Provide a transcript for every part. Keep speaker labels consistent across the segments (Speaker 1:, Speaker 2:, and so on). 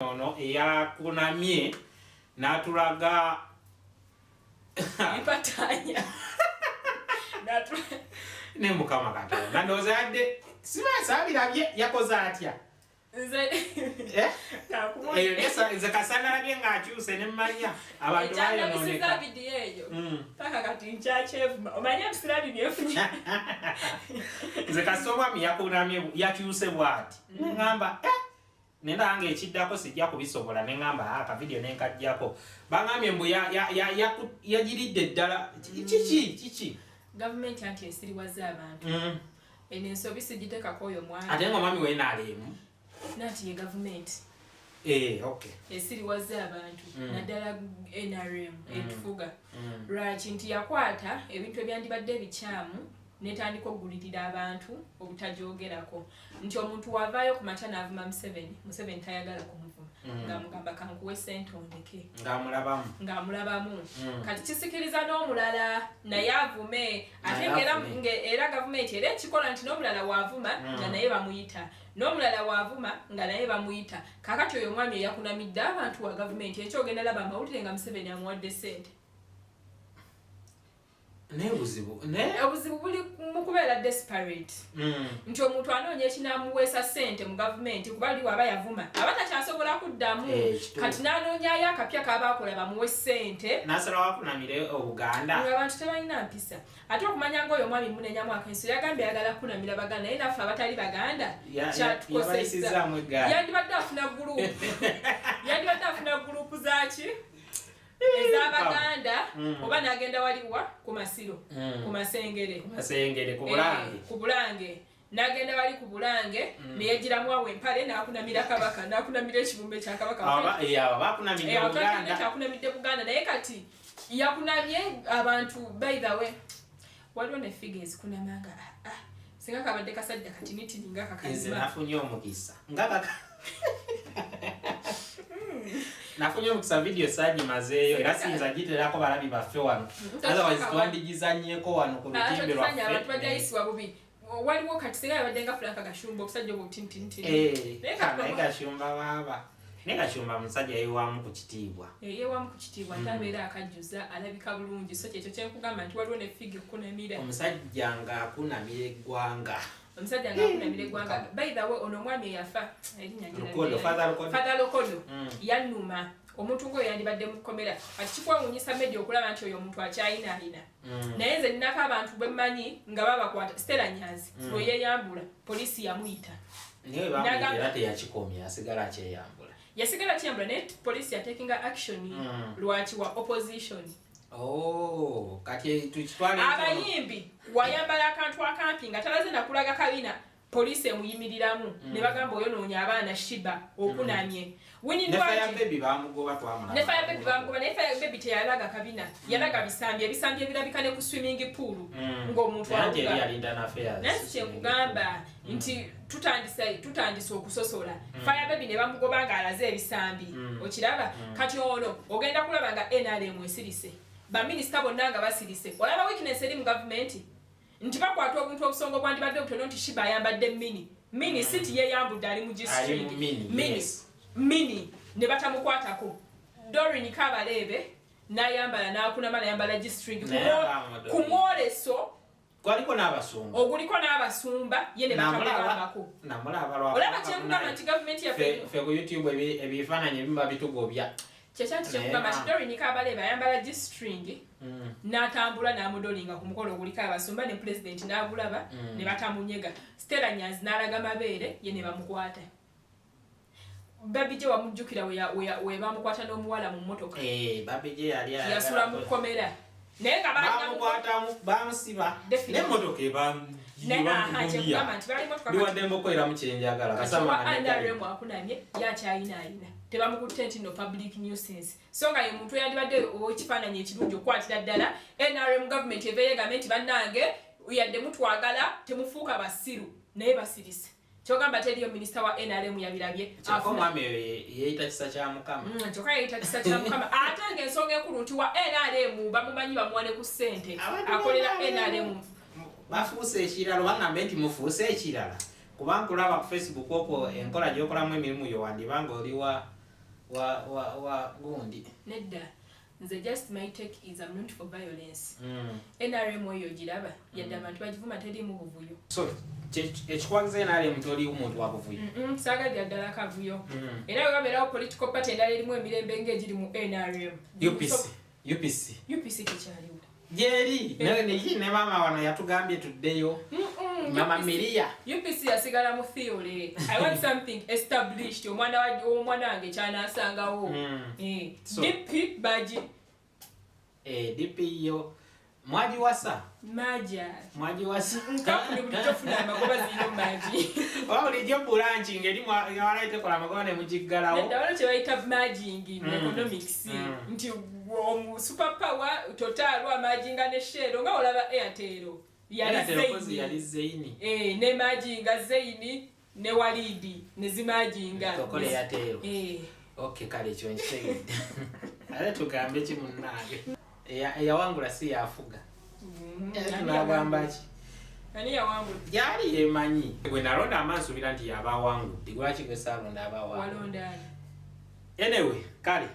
Speaker 1: Ono eyakunamye n'atulaga
Speaker 2: empatanya.
Speaker 1: Ne Mukama Katonda, ndowooza yadde sibasaabirabye yakoze atya.
Speaker 2: Nze
Speaker 1: Eh? Eyo nze kasanalabye ng'akyuse ne mmanya abantu
Speaker 2: ekyandabisiza
Speaker 1: bayonooneka.
Speaker 2: Vidiyo eyo paka kati nkyakyevuma, omanye ebisirabi byefunye.
Speaker 1: Nze kasita omwami yakunamye, yakyuse bw'ati, neŋŋamba, "Eh, nendaba nga ekiddako sijja kubisobola." Neŋŋamba, "Ah, akavidiyo nenkajjako." Baŋŋambye mbu yagiridde ddala. Kiki kiki?
Speaker 2: Gavumenti anti esiriwaza abantu. Eno ensobi sigitekako oyo mwana.
Speaker 1: Ate nga omwami wenaaleemu.
Speaker 2: Nanti ye gavumenti
Speaker 1: Eh, okay.
Speaker 2: esiriwaza abantu, naddala NRM etufuga. Lwaki nti yakwata ebintu ebyandibadde ebikyamu netandika okugulirira abantu obutajoogerako, nti omuntu wavaayo ku makya n'avuma Museveni, Museveni tayagala kumuvuma, ng'amugamba, "Kankuwe sente ondeke."
Speaker 1: Ng'amulabamu.
Speaker 2: Ng'amulabamu. Kati kisikiriza n'omulala naye avume ate.
Speaker 1: Naye avume.
Speaker 2: Era gavumenti era ekikola nti n'omulala waavuma nga naye bamuyita, n'omulala waavuma nga naye bamuyita. Kakati oyo omwami eyakunamidde abantu wa gavumenti, ekyogenda laba amawulire nga Museveni amuwadde sente.
Speaker 1: Naye buzibu naye.
Speaker 2: Obuzibu buli mu kubeera desperate, nti omuntu anoonya ekinaamuweesa ssente mu gavumenti, kuba li waba yavuma aba takyasobola kuddamu.
Speaker 1: Eh, kituufu.
Speaker 2: Kati n'anoonyayo akapya kaba akola bamuwe ssente.
Speaker 1: Nasalawo akunamire Obuganda.
Speaker 2: Nga abantu tebalina mpisa. Ate okumanya nga oyo omwami munenyamu akenso, yagambye ayagala kukunamira Baganda, naye naffe abatali Baganda kyatukosezza.
Speaker 1: Yabayisizaamu eggaali.
Speaker 2: Yandibadde afuna gurupu zaki ez'Abaganda, oba n'agenda waliwa ku Masiro, ku Masengere.
Speaker 1: Masengere, ku Bulange.
Speaker 2: Eh, ku Bulange, n'agenda wali ku Bulange neyegiramu awo empale, n'akunamira Kabaka, n'akunamira ekibumbe kya Kabaka.
Speaker 1: Abo bakunamidde Buganda.
Speaker 2: Kyakunamidde Buganda, naye kati yakunamye abantu. By the way, waliwo ne figure ezikunama nga ah, ah, singa kabadde kasajja katinitini nga
Speaker 1: Nze
Speaker 2: kakalima.
Speaker 1: nafunye omukisa nga kaka nafunye omukisa, vidiyo saagimazeeyo era siyinza giterako balabi baffe wano, otherwise twandigizanyeeko wano ku lutimbe
Speaker 2: Abantu
Speaker 1: lwaffe.
Speaker 2: bajayisibwa bubi. Waliwo kati singa yabadde nga Frank Gashumba, obusajja obwo butinitini.
Speaker 1: Eh,
Speaker 2: Naye kati
Speaker 1: naye Gashumba baaba, naye Gashumba musajja yeewaamu ku kitiibwa.
Speaker 2: Yewamu ku kitiibwa, ate abeera akajjuza, alabika bulungi. So kyekyo kyenkugamba nti waliwo ne figure ekunamira.
Speaker 1: Omusajja ng'akunamira eggwanga.
Speaker 2: Omusajja ng'akunamira eggwanga. By the way, ono omwami eyafa, erinnya
Speaker 1: Lukodo, Father Lukodo.
Speaker 2: Father Lokodo. Yannuma. Omuntu ng'oyo yandibadde mu kkomera. Kati kikwewuunyisa media okulaba nti oyo omuntu akyayinaayina. Naye nze ninako abantu bemmanyi nga babakwata. Stella Nyanzi lwe yeeyambula, poliisi yamuyita.
Speaker 1: Naye bamuyita era teyakikomya, asigala akyeyambula.
Speaker 2: Yasigala kyeyambula, naye poliisi yatekinga action. Lwaki? Wa opposition.
Speaker 1: Oh, kati tukitwale nti
Speaker 2: Abayimbi, wayambala akantu akampi nga talaze nakulaga kabina, poliisi emuyimiriramu ne bagamba, "Oyonoonya abaana." Shiba okunamye. Winnie
Speaker 1: Ne Fire
Speaker 2: Nwagi.
Speaker 1: Baby bamugoba, twamulaba.
Speaker 2: Ne Fire Baby bamugoba, naye Fire Baby teyalaga kabina, yalaga bisambi, ebisambi ebirabika ne ku swimming pool ng'omuntu
Speaker 1: Naye anti
Speaker 2: awuga.
Speaker 1: eri yalinda n'affairs.
Speaker 2: Naye kyenkugamba nti tutandise okusosola. Fire Baby ne bamugoba ng'alaze ebisambi. Okiraba kati ono ogenda kulaba nga NRM esirise, baminisita bonna nga basirise. Olaba weakness eri mu gavumenti nti bakwata obuntu obusongo bwandibadde obutono, nti Shiba ayambadde mini mini, siti yeyambudde, ali mu
Speaker 1: Ali
Speaker 2: G-string.
Speaker 1: mu mini,
Speaker 2: Mini,
Speaker 1: yes.
Speaker 2: mini, ne batamukwatako. Doreen Kabareebe n'ayambala n'akunama, n'ayambala G-string
Speaker 1: Naye agamba
Speaker 2: ku mwoleso
Speaker 1: Kwaliko n'abasumba.
Speaker 2: Oguliko n'abasumba, ye ne batamugambako.
Speaker 1: Namulaba lwa
Speaker 2: Olaba kyekugamba nti gavumenti yaffe
Speaker 1: Ffe ku YouTube ebifaananyi ebimu babitugobya.
Speaker 2: Kyekyanti kyekugamba nti Doreen Kabareebe ayambala G-string n'atambula n'amudolinga ku mukolo oguliko abasumba, ne pulezidenti n'agulaba, ne batamunyega. Stella Nyanzi n'alaga mabeere ye, ne bamukwata. Babi gye wamujjukira we bamukwata n'omuwala mu mmotoka.
Speaker 1: Eh, Babi gye yali
Speaker 2: Yasula mu kkomera, naye nga balina
Speaker 1: Bamukwatamu, bamusiba.
Speaker 2: Definitely.
Speaker 1: N'emmotoka
Speaker 2: Aha, kyekugamba nti bali motoka.
Speaker 1: Ndiwaddemu okukoleramu kyenjagala.
Speaker 2: Kati wa NRM akunamye yakyayinaayina, tebamukutte nti no public nuisance, so nga ye muntu eyandibadde owekifaananyi ekirungi okukwatira ddala NRM. Government eva yegambe nti, "Bannange, yadde mutwagala, temufuuka basiru," naye basirise. Kyogamba teriyo minisita wa NRM yabirabye.
Speaker 1: Kyokka omwami oyo yeeyita kisa kya Mukama.
Speaker 2: Kyokka yeeyita kisa kya Mukama, ate ngaensonga enkulu nti wa NRM, bamumanyi, bamuwane ku ssente.
Speaker 1: Abantu
Speaker 2: Akolera
Speaker 1: ba NRM.
Speaker 2: NRM.
Speaker 1: Bafuuse ekirala, oba ngambe nti mufuuse ekirala, kubanga olaba ku Facebook okwo enkola gyokolamu emirimu yo, wandibanga oliwa Wa gundi.
Speaker 2: Nedda, nze just my take is I'm not for violence. NRM eyo giraba, yadde abantu bagivuma, teriimu buvuyo.
Speaker 1: So ekikwagiza NRM, toliwo muntu wa buvuyo?
Speaker 2: Saagalira ddala kavuyo. Era bwe babeerawo political party endala erimu emirembe ng'egiri mu NRM.
Speaker 1: UPC, UPC.
Speaker 2: UPC tekyaliwo.
Speaker 1: Gyeri ne maama wano yatugambye tuddeyo. Mama Miria.
Speaker 2: UPC yasigala mu theory. I want something established, omwana omwana wange kyanasangawo. DP bagi.
Speaker 1: DP yo mwagiwasa?
Speaker 2: Maja.
Speaker 1: Mwagiwasa.
Speaker 2: Kampuni bulijjo funa amagoba, zirina magi.
Speaker 1: Oba bulijjo branch ngeri walayi tekola amagoba ne mugiggalawo?
Speaker 2: Nedda, waliwo kye bayita merging mu economics, nti super power Total amerginga ne Shell, nga olaba Airtel yali
Speaker 1: Airtel
Speaker 2: Zain.
Speaker 1: Yali Zain.
Speaker 2: Ne merginga Zain ne Walidi ne zimerginga.
Speaker 1: Tokola Airtel.
Speaker 2: Eh.
Speaker 1: Okay, kale ekyo nkitegedde. Ate tugambe ki munnange? Eyawangula si yafuga. Tunagamba ki?
Speaker 2: Ani yawangula?
Speaker 1: Gyali yemanyi. Gwe nalonda ama nsuubira nti yaba awangudde. Lwaki gwe saalonda aba awangudde?
Speaker 2: Walonda ani?
Speaker 1: Anyway, kale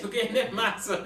Speaker 1: tugende maaso.